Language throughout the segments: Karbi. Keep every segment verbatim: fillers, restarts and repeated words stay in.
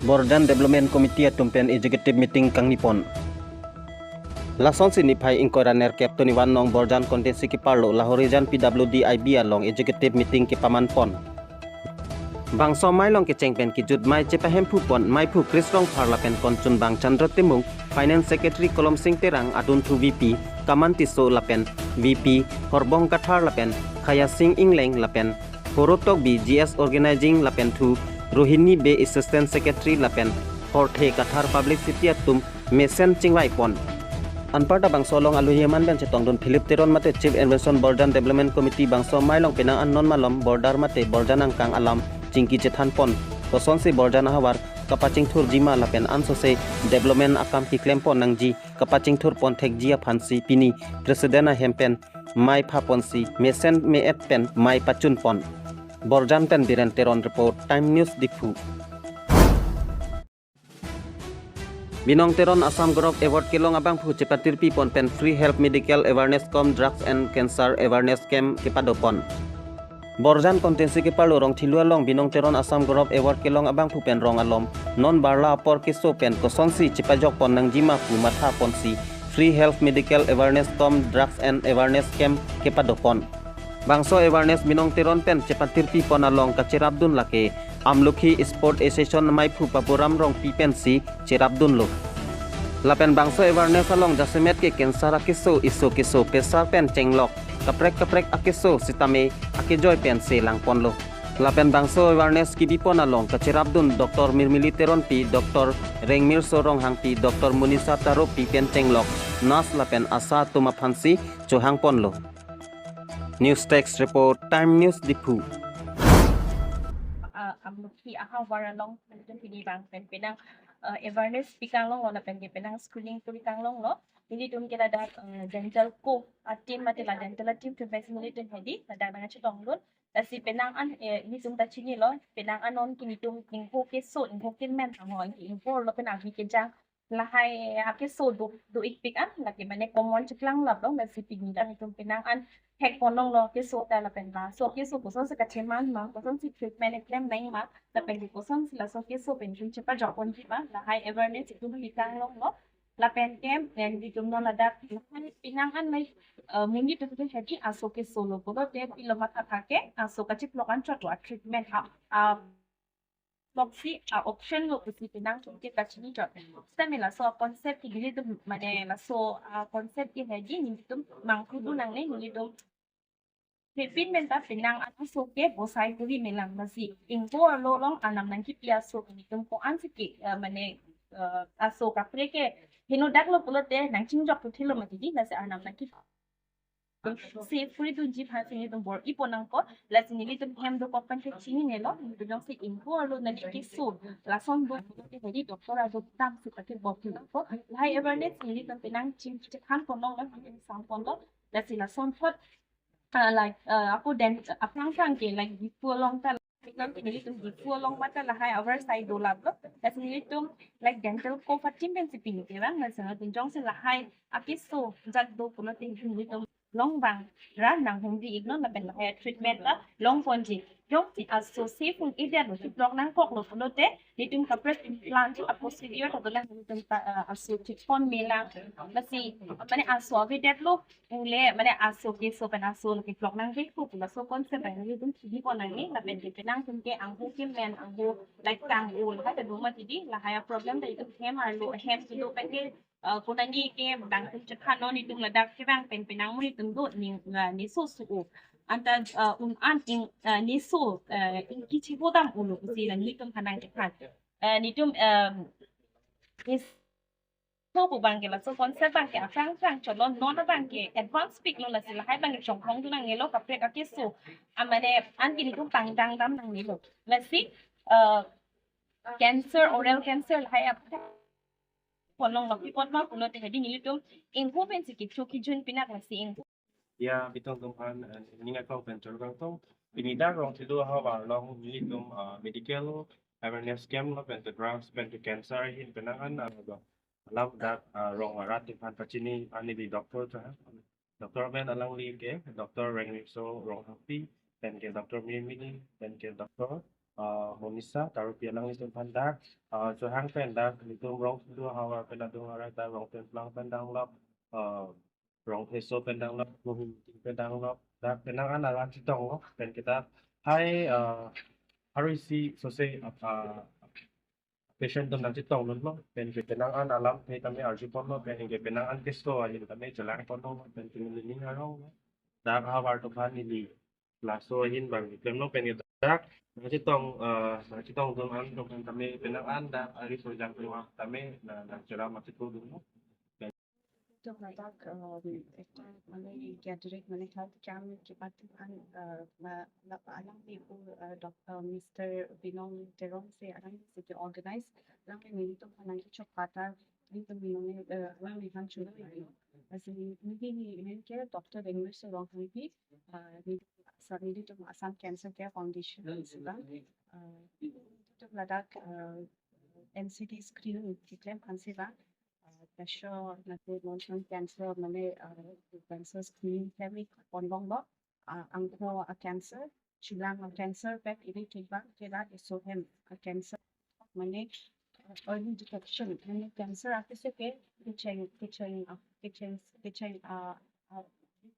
Borjan Development Committee atum pen Executive Meeting kangnipon. Lasonsi niphai ingkoi ra nerkep tonivan nong Borjan Constituency keparlo Lahorijan P W D I B along Executive Meeting kepamanpon. Bangso amei along kecheng pen kejut amei chepahemphupon meiphu Chris Rongphar lapen konchunbang Chandra Timung, Finance Secretary Kolomsing Terang, adunthu V P Kaman Tisso lapen V P Horbong Kathar lapen Khayasing Engleng lapen Horo Tokbi G S Organizing lapen thu Rohini Bey Assistant Secretary lapen Horthe Kathar Publicity atum mesen chingvaipon. Anparta bangso along alohi aman pen chetongdun Philip Teron mate Chief Envision Borjan Development Committee bangso amei along penang an non malom border mate Borjan angkang alam chingki chethanpon. Kosonsi Borjan ahavar kapachingthurji ma lapen ansose development akam keklempon nangji kapachingthurpon thekji aphansi pini President ahem pen amei phaponsi mesen me-et pen amei pachunpon. Borjan pen Biren Teron report, Time News Diphu. Binong Teron Assam Gaurav Award kelong abangphu chepatirpipon pen Free Health Medical Awareness cum Drugs and Cancer Awareness Camp kepadopon. Borjan Constituency keparlo Rongthelu along Binong Teron Assam Gaurav Award kelong abangphu pen rong alom non barla apor keso pen kosonsi chepajokpon nangji ma pu mathaponsi Free Health Medical Awareness cum Drugs and Awareness Camp kepadopon. Bangso awareness Binong Teron pen chepatirpipon along kacherapdun lake Amlokhi Sport Association meiphu Papuram Rongpi pensi cherapdunlo. Lapen bangso awareness along jasemet ke cancer akeso, iso keso, pressure pen chenglok, kaprek kaprek akeso sitame akejoi pensi langponlo. Lapen bangso awareness kebipon along kacherapdun Doctor Mirmili Teronpi, Doctor Rengmirso Ronghangpi, Doctor Munisa Taropi pen chenglok nurse lapen ASHA atum aphansi chohangponlo. News Desk Report, Time News Diphu. Ah, Amlokhi ahavar along nelitum pini abang pen penang, ah, awareness pi kanglonglo lapen ke penang screening pi kanglonglo. Nelitum ke ladak, ah, dental co a-team mate la dental a-team atum pen nelitum hedi ladak nangchetongdun. Lasi penang an, eh, nelitum ta chinilo, penang an non ke nelitum ingho keso, ingho kemen, ingho, ingho lo pen avi kejang lahai akeso do, do-ikpik an, lake mane common cheklang laplo, lasi pini ta nelitum penang an thekponlonglo keso ta lapen laso keso kosonsi kacheman ma, kosonsi treatment eklem nang ma, lapen kosonsi laso keso pen nelitum chepajokponji ma, lahai awareness itum pi kanglonglo. Lapen ke, eh, nelitum non ladak, lahai penang an lahai, eh, monit atum ke hedi aso keso lo pulote pilo mathatha ke, aso kacheklok anchot a-treatment a, a, loksi a-option lo pusi penang atum ke kachini chot. Sitame laso a-concept ke nelitum mane laso a-concept ke hedi nelitum mangthudun nangne, nelitum treatment ta penang an aso ke bosai kuri melang, lasi ingho arlo along anam nangkipi aso ke nelitum ko-ansi ke, eh, mane, eh, aso kaprek ke henodak lo pulote nangchingjok puthilo mati di, lasi anam nangkipi safe kuri dunji aphansi nelitum bor-ipon nangkok, lasi nelitum hem dokok pen ke chininelo, nelitum jongsi ingho arlo nangkeso lason do pulote hedi doctor ajo tamsi pake bor-i nangkok. Lahai awareness nelitum penang ching chekhan ponlonglo, nelitum sangponlo, lasi lasonthot, ah, like, ah, ako den, ah, aphrang phrang ke, like, Diphu along ta, nelitum Diphu along mate lahai our side dolaplo. Lasi nelitum, like, dental co a-team pensi pini kevang, lasi nelitum jongsi lahai akeso jat do pulote nelitum long bang ra nanghumri-iknon lapen lahai treatment ta longponji. Jongsi aso safe un-edetlo, cheklok nangkoklo pulote nelitum kaprek implant a-procedure ta dolang, nelitum ta, ah, aso chepon melang. Lasi mane aso avedetlo pule mane aso keso pen aso lo keklok nangvekpo pu laso concept pen nelitum chini pon nangne, lapen ke penang atum ke angho kemen, angho, like, kang-o lahai ta do mati di, lahai a-problem ta itum hem arlo hem kedo pen ke, ah, konani ke bang atum chekhan non itum ladak kevang pen penang monit atum do ning, ah, ne so su-o. Anta, ah, un an ing, ah, ne so, ah, ingki chibo dam-olo pusi la nelitum aphan nangchekhan. Ah, nelitum, ah, ne so pu abang ke laso concept abang ke aphrang aphrang chotlo, non abang ke advance piklo, lasi lahai abang ke chongkong tu nangnelo kaprek akeso. Ah, mane an ke nelitum pangdang dam nangnelo. Lasi, ah, cancer, oral cancer lahai ap ponlonglo, pi ponlo pulote hedi nelitum ingho pensi kecho kejun pinak, lasi ingho. Ya, Bitong atum aphan, eh, ning aklong pen choro kangtong. Pini dak Rongthelu ahavar along nelitum, ah, medical awareness camp lo pen ke drugs pen ke cancer ahin penang an, ah, alam dak, ah, rong arat atum aphan pachini an neli doctor ta. Doctor pen alangli ke Doctor Rengmirso Ronghangpi, pen ke Doctor Mirmili, pen ke Doctor uh, Monisa Tarupi alanglitum aphan dak, uh, chohang pen dak, ilitum Rongphulu ahavar pen adung arat dak Rongtemplang pen danglok, uh, Rongtheso pen danglok, Mohim pen danglok, dak penang an alam chetonglo, pen kita hai, uh, hari si sose, uh, patient atum nangchetongdunlo, pen ke penang an alam hai tame arjuponlo, pen ke penang an keso ahin tame chelangponlo, pen ke neli ning arong, dak ahavar atum aphan neli laso ahin bang klemlo, pen ke dak nangchetong, eh, nangchetongdun an atum aphan tame penang an dak ari sojang keluar tame na nangcheram nangchetongdunlo. Ilitum ladak, um, ekta mane India direct mane health camp kipat an, uh, ma, la, alangli pu, uh, Doctor Mister Binong Teron si alangli si ke organize, alangli nelitum aphan nangkechok patta, nelitum mane, uh, alangli aphan cholo. Lasi neli, neli ke Doctor Vengmir Ronghangpi, uh, neli, sa nelitum Assam Cancer Care Foundation si bang, uh, nelitum ladak, uh, N C D screening keklem aphan si bang, uh, pressure, mate non cancer, mane, uh, cancer screening kami ponlonglo, uh, angko a cancer, chulang a cancer, pen ilitum bang ke la eso hem a cancer, mane, uh, early detection, mane cancer akeso ke kecheng, kecheng, uh, kecheng, kecheng, uh, uh,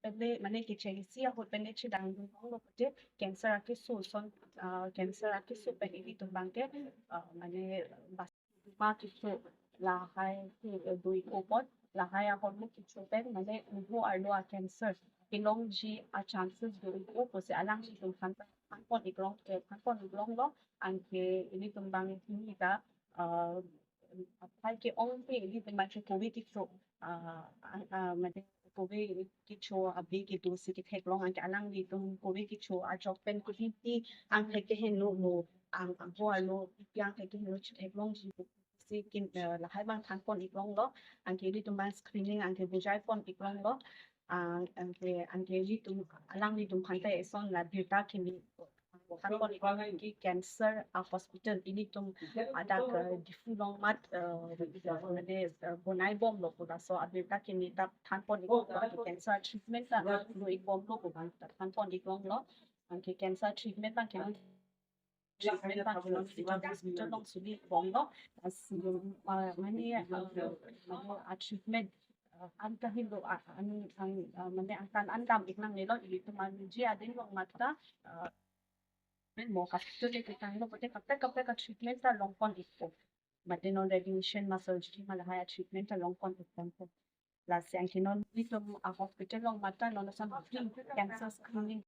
pen le, mane kechengsi ahut pen le chedangdunlonglo pute cancer akeso ason, uh, cancer akeso pen ilitum bang ke, uh, mane bas ma kecho lahai ke, eh, do-ik-o apot, lahai ahormu kecho pen mane ingho arlo a cancer kelongji a chances do-ik-o pusi alanglitum aphan thanpon-iklong, eh, thanpon-iklonglo. Anke ilitum bang pini ta, ah, aphai ke-ong pen ilitum bang ke kove kecho, ah, ah, ah, mane kove kecho abi kedo si ketheklong, anke alanglitum kove kecho ajok pen kuviti angthek keheno mo, ang, angho arlo ipi angthek keheno chetheklongji si kin, eh, lahai bang thanpon-iklonglo, anke ilitum bang screening anke bujaipon-iklonglo, ah, anke, anke ilitum alanglitum aphan ta eson la birta kimi thanpon-iklong ke cancer a hospital ilitum adak, eh, Diphu along mat, eh, mane, eh, bonaibomlo pu laso abirta kimi ta thanpon-iklonglo, anke cancer treatment ta do-ikbomlo pu bang ta thanpon-iklonglo, anke cancer treatment bang kimi treatment bang ke non hospital along suli bomlo. As, uh, mane, uh, mane a treatment, uh, an kahelo, uh, an, an, uh, mane angtan an dam-ik nangnelo, ilitum an ji adin along mat ta, uh, men mo hospital le ketanglo pute kaprek kaprek a treatment ta longpon-ikpo. Mate non radiation ma surgery ma lahai a treatment ta longpon-ikpo. Lasi anke non ilitum a hospital along mat ta non ason free cancer screening